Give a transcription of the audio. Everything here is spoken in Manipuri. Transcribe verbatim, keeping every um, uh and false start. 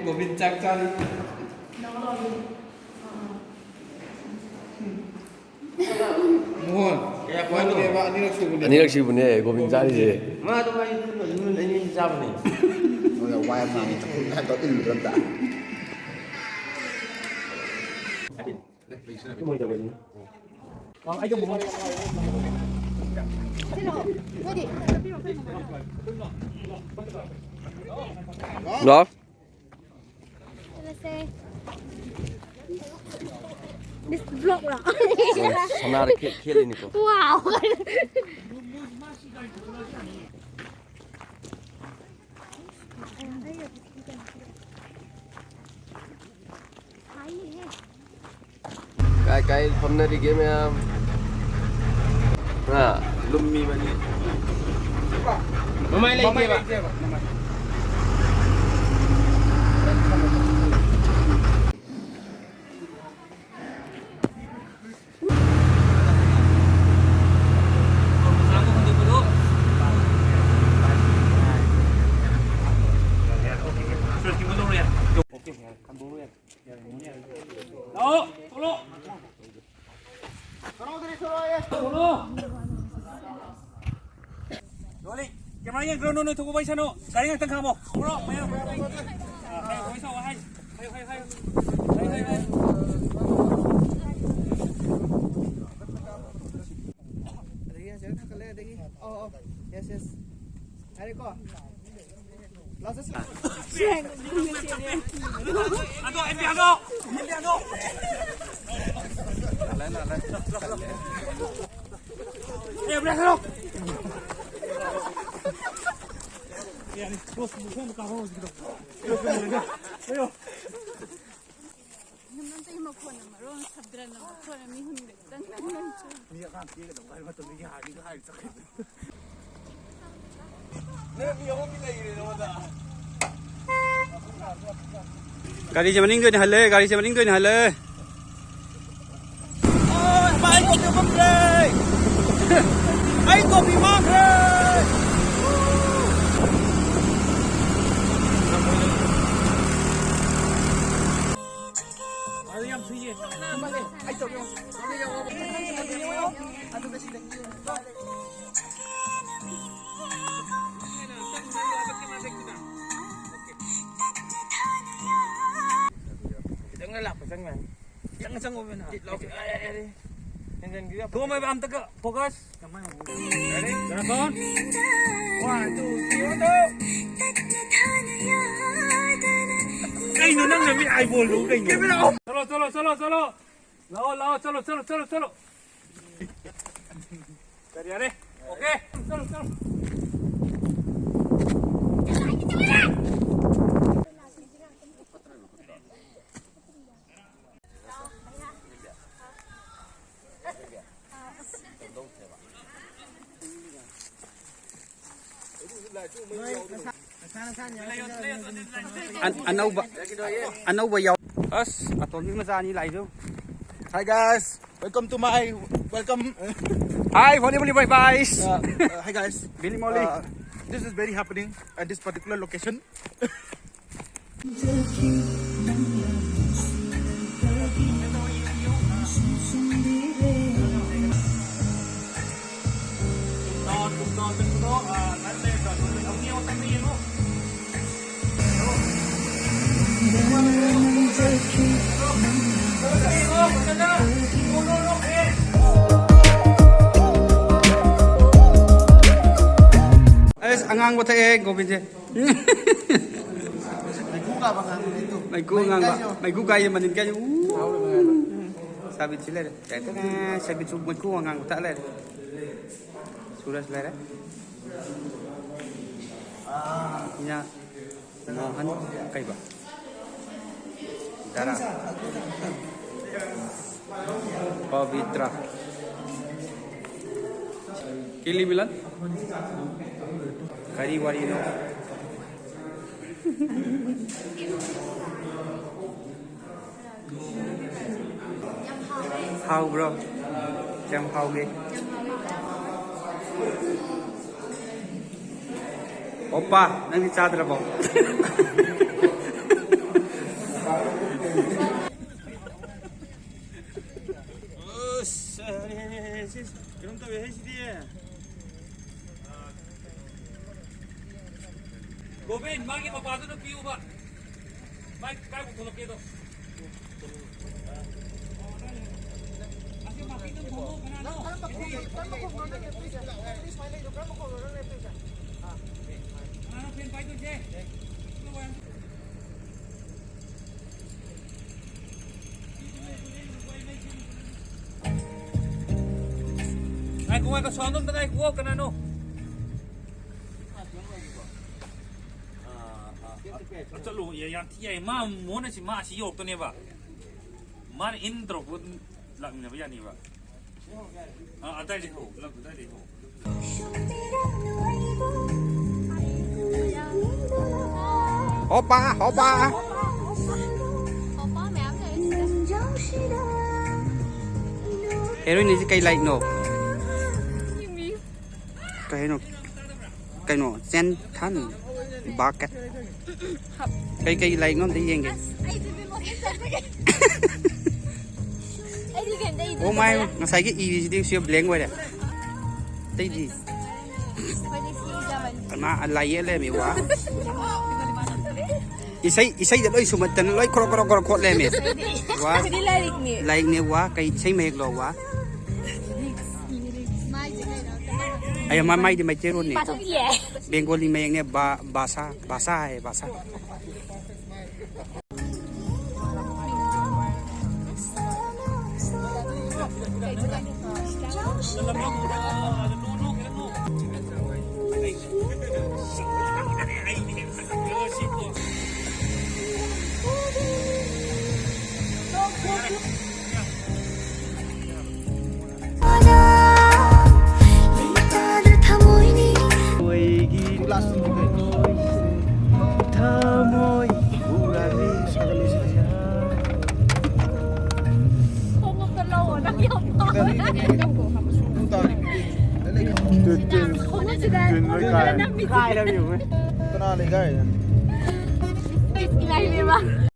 ꯒꯣꯕꯤꯟ ꯆꯥꯛ ꯆꯥꯔꯤ꯫ ꯃꯣꯍꯟ, ꯀꯌꯥ ꯄꯣꯏꯟꯅꯣ? ꯃꯣꯍꯟꯅꯦꯕ ꯑꯅꯤꯔꯛ ꯁꯨꯕꯅꯦ꯫ ꯑꯅꯤꯔꯛ ꯁꯨꯕꯅꯦ ꯒꯣꯕꯤꯟ ꯆꯥꯔꯤꯁꯦ꯫ ꯃꯥ ꯑꯗꯨꯝ ꯑꯩ ꯅꯨꯃꯤꯠ ꯑꯅꯤ ꯑꯅꯤ ꯆꯥꯕꯅꯦ꯫ ꯅꯣꯏꯅ ꯋꯥ ꯌꯥꯝ ꯉꯥꯡꯉꯤ, ꯆꯥꯛꯈꯨꯝ ꯍꯦꯛꯇ ꯏꯜꯂꯨꯗ꯭ꯔꯥ ꯑꯝꯇ꯫ ꯍꯜꯂꯣ꯫ ꯆꯠꯂꯁꯦ꯫ This vlog ꯂꯣ? ꯁꯅꯥꯗ ꯈꯦ-, ꯈꯦꯠꯂꯤꯅꯤꯀꯣ꯫ Wow꯫ ꯀꯥꯏ ꯀꯥꯏ ꯐꯝꯅꯔꯤꯒꯦ ꯃꯌꯥꯝ? ꯍꯥ? ꯂꯨꯝꯃꯤꯕꯅꯤ꯫ ꯃꯃꯥꯏ ꯂꯩꯇꯦꯕ꯫ ꯂꯥꯛꯑꯣ, ꯊꯣꯛꯂꯛꯑꯣ꯫ ꯊꯣꯛꯂꯛꯑꯣ꯫ ꯗꯣꯂꯤ, camera ꯌꯦꯡꯈ꯭ꯔꯣ, ꯅꯣꯏ, ꯅꯣꯏ ꯊꯣꯛꯄ ꯋꯥꯔꯤ ꯁꯥꯅꯣ꯫ ꯒꯥꯔꯤ ꯉꯥꯛꯇꯪ ꯈꯥꯝꯃꯣ꯫ ꯊꯣꯛꯂꯛꯑꯣ, ꯃꯌꯥꯝ꯫ ꯑꯥ, ꯍꯥꯏꯌꯣ, ꯋꯥꯔꯤ ꯁꯥꯎ, ꯍꯥꯏ꯫ ꯍꯥꯏꯌꯣ, ꯍꯥꯏꯌꯣ, ꯍꯥꯏꯌꯣ꯫ ꯍꯥꯏꯌꯣ, ꯍꯥꯏꯌꯣ, ꯍꯥꯏꯌꯣ꯫ ꯑꯗꯒꯤ ꯍꯧꯖꯤꯛ ꯊꯥꯡꯒꯠꯂꯦ, ꯑꯗꯒꯤ, ꯑꯧ, ꯑꯧ, yes, yes꯫ ꯍꯥꯏꯔꯦꯀꯣ? ꯅꯪ ꯃꯈꯣꯟꯅ ꯃꯔꯣꯟ ꯁꯕꯗ꯭ꯔꯅ ꯃꯈꯣꯟꯅ ꯃꯤ ꯍꯨꯟꯒꯦ ꯈꯤꯇꯪ ꯅꯪ ꯃꯤ ꯑꯉꯥꯡ ꯄꯤꯒꯗꯕ ꯍꯥꯏꯕ ꯃꯇꯝꯗ ꯌꯥꯔꯤꯒ ꯍꯥꯏꯔ ꯆꯠꯈ꯭ꯔꯦ꯫ ꯒꯥꯔꯤꯁꯦ ꯃꯅꯤꯡꯗ ꯑꯣꯏꯅ ꯍꯜꯂꯦ, ꯒꯥꯔꯤꯁꯦ ꯃꯅꯤꯡꯗ ꯑꯣꯏꯅ ꯍꯜꯂꯦ꯫ ꯑꯣ, ꯏꯃꯥ, ꯑꯩ ꯀꯣꯐꯤ ꯐꯪꯗ꯭ꯔꯦ꯫ ꯑꯩ ꯀꯣꯐꯤ ꯃꯥꯡꯈ꯭ꯔꯦ꯫ ꯈꯤꯇꯪꯒ ꯂꯥꯛꯄ ꯆꯪꯉꯦ꯫ ꯈꯤꯇꯪ ꯆꯪꯉꯣ ꯕꯦꯅꯥ꯫ ꯂꯥꯎ꯫ ꯌꯥꯔꯦ, ꯌꯥꯔꯦ, ꯌꯥꯔꯦ꯫ ꯍꯦꯟꯖꯟꯈꯤꯕ ꯌꯥꯝ ꯊꯣꯝꯃꯦꯕ ꯑꯝꯇꯒ ꯐꯣꯀꯁ꯫ ꯀꯃꯥꯏꯅ ꯍꯧꯕ? Ready? Dragon. One, two, three, one, two꯫ ꯀꯩꯅꯣ ꯅꯪꯅ ꯃꯤ eyeball ꯂꯣ ꯀꯩꯅꯣ? Camera off꯫ ꯆꯠꯂꯣ, ꯆꯠꯂꯣ, ꯆꯠꯂꯣ, ꯆꯠꯂꯣ꯫ ꯂꯥꯛꯑꯣ, ꯂꯥꯛꯑꯣ, ꯆꯠꯂꯣ, ꯆꯠꯂꯣ, ꯆꯠꯂꯣ, ꯆꯠꯂꯣ꯫ ꯌꯥꯔꯦ, ꯌꯥꯔꯦ꯫ Okay꯫ ꯆꯠꯂꯣ, ꯆꯠꯂꯣ꯫ ꯑꯅꯧꯕ, ꯑꯅꯧꯕ ꯌꯥꯎ꯫ ꯑꯁ, ꯑꯇꯣꯝꯕꯤ ꯃꯆꯥ ꯑꯅꯤ ꯂꯥꯛꯏꯗꯨ꯫ Hi guys, welcome to my, welcome. Hi, Holy Moly, bye bye. Uh, uh, hi guys. Billy Molly. Uh, this is very happening at this particular location. ꯑꯁ, ꯑꯉꯥꯡꯕ ꯊꯛꯑꯦ ꯒꯣꯕꯤꯟꯁꯦ꯫ ꯃꯩꯈꯨ ꯀꯥꯕ ꯑꯉꯥꯡꯕ ꯂꯩꯇ꯭ꯔꯣ? ꯃꯩꯈꯨ ꯑꯉꯥꯡꯕ꯫ ꯃꯩꯈꯨ ꯀꯥꯏꯁꯦ ꯃꯅꯤꯟ ꯀꯥꯏꯁꯦ꯫ ꯎ꯫ ꯁꯥꯕꯤꯠꯁꯤ ꯂꯩꯔꯦ꯫ ꯇꯦ ꯇꯦ ꯇꯦ꯫ ꯁꯥꯕꯤꯠꯁꯨ ꯃꯩꯈꯨ ꯑꯉꯥꯡꯕ ꯊꯛ ꯂꯩꯔꯦ꯫ ꯁꯨꯔꯖ ꯂꯩꯔꯦ꯫ ꯏꯅꯥ ꯃꯣꯍꯟ ꯀꯩꯕ? ꯗꯥꯔꯥ꯫ ꯄꯕꯤꯇ꯭ꯔ꯫ ꯀꯤꯂꯤ ꯃꯤꯂꯟ꯫ ꯀꯔꯤ ꯋꯥꯔꯤꯅꯣ? ꯍꯥꯎꯕ꯭ꯔꯣ? ꯀꯌꯥꯝ ꯍꯥꯎꯒꯦ? ꯑꯣꯄꯥ, ꯅꯪꯗꯤ ꯆꯥꯗ꯭ꯔꯕꯣ? ꯃꯥꯒꯤ ꯃꯄꯥꯗꯨꯅ ꯄꯤꯌꯨꯕ꯫ ꯃꯥꯏ ꯀꯥꯏꯕꯨꯛ ꯊꯣꯛꯂꯛꯀꯦꯗꯣ꯫ ꯑꯁꯤ ꯃꯄꯤꯗꯨ ꯊꯣꯡꯉꯣ, ꯀꯅꯥꯅꯣ? ꯀꯅꯥꯅꯣ ꯐꯦꯟ ꯄꯥꯏꯗꯣꯏꯁꯦ? ꯉꯥꯏꯈꯣ, ꯉꯥꯏꯈꯣ, sound ꯑꯝꯇ ꯉꯥꯏꯈꯣ, ꯀꯅꯥꯅꯣ? ꯆꯠꯂꯣ, ꯌꯥ-, ꯌꯥꯝ ꯊꯤ ꯌꯥꯏ꯫ ꯃꯥ ꯃꯣꯍꯟ ꯑꯁꯤ, ꯃꯥ ꯑꯁꯤ ꯌꯧꯔꯛꯇꯣꯏꯅꯦꯕ꯫ ꯃꯥꯅ in ꯇꯧꯔꯛꯄ ꯂꯥꯛꯃꯤꯟꯅꯕ ꯌꯥꯅꯤꯕ꯫ ꯑꯥ, ꯑꯗꯥꯏꯗꯩ ꯍꯧ, ꯂꯝ ꯑꯗꯥꯏꯗꯩ ꯍꯧ꯫ ꯍꯣꯄꯥ, ꯍꯣꯄꯥ꯫ ꯃꯄꯥ ꯃꯌꯥꯝ ꯂꯩ ꯁꯤꯗ꯫ ꯍꯦꯔꯣꯏꯟ ꯑꯁꯤ ꯀꯩ ꯂꯥꯏꯔꯤꯛꯅꯣ? ꯀꯩꯅꯣ? ꯀꯩꯅꯣ? ꯆꯦꯟꯊꯟ? ꯕꯥꯀꯦꯠ? ꯀꯩ ꯀꯩ ꯂꯥꯏꯔꯤꯛꯅꯣ ꯑꯝꯇ ꯌꯦꯡꯒꯦ꯫ ꯑꯩꯗꯤ ꯀꯩꯝꯇ ꯏꯗꯦ꯫ ꯑꯣ ꯃꯥꯏ, ꯉꯁꯥꯏꯒꯤ ꯏꯔꯤꯁꯤꯗꯤ ꯁꯤ blank ꯑꯣꯏꯔꯦ꯫ ꯑꯇꯩꯗꯤ? ꯑꯩꯈꯣꯏꯗꯤ ꯁꯤ ꯏꯖꯕꯅꯤ꯫ ꯃꯥ ꯂꯥꯏ ꯌꯦꯛ ꯂꯩꯔꯝꯃꯤ, ꯋꯥ꯫ ꯏꯁꯩ, ꯏꯁꯩꯗ ꯂꯣꯏ ꯁꯨꯝꯍꯠꯇꯅ ꯂꯣꯏ ꯈ꯭ꯔꯣ ꯈ꯭ꯔꯣ ꯈ꯭ꯔꯣ ꯈꯣꯠ ꯂꯩꯔꯝꯃꯤ꯫ ꯋꯥ꯫ ꯑꯩꯈꯣꯏꯗꯤ ꯂꯥꯏꯔꯤꯛꯅꯦ꯫ ꯂꯥꯏꯔꯤꯛꯅꯦ, ꯋꯥ꯫ ꯀꯩ ꯏꯁꯩ ꯃꯌꯦꯛꯂꯣ, ꯋꯥ? ꯃꯥꯏꯁꯦ ꯀꯩꯅꯣ? ꯑꯩ ꯃꯥ-, ꯃꯥꯏꯗꯤ ꯃꯩꯇꯩꯔꯣꯟꯅꯤ꯫ ꯄꯥꯊꯣꯛꯏꯌꯦ꯫ ꯕꯦꯡꯒꯣꯂꯤ ꯃꯌꯦꯛꯅꯦ, ꯕꯥ-, ꯚꯥꯁꯥ, ꯚꯥꯁꯥ ꯍꯥꯏꯌꯦ, ꯚꯥꯁꯥ꯫ ꯑꯩꯒꯤ ꯊꯃꯣꯏ ꯍꯨꯔꯥꯜꯂꯤ꯫ ꯈꯣꯡꯎꯞꯇ ꯂꯧꯑꯣ, ꯅꯪ ꯌꯥꯝ ꯄꯥꯝꯃꯦ꯫ ꯇꯤꯟ, ꯇꯤꯟ, ꯈꯣꯡꯎꯞꯁꯤꯗ ꯇꯤꯟ ꯂꯣꯏ ꯀꯥꯏꯔꯦ꯫ ꯅꯝꯃꯤꯁꯦ꯫ ꯀꯥꯏꯔꯕ ꯌꯦꯡꯉꯨꯅꯦ꯫ ꯀꯅꯥ ꯂꯩ ꯀꯥꯏꯔꯦ? ꯏꯁ, ꯏꯃꯥ ꯏꯕꯦꯝꯃ꯫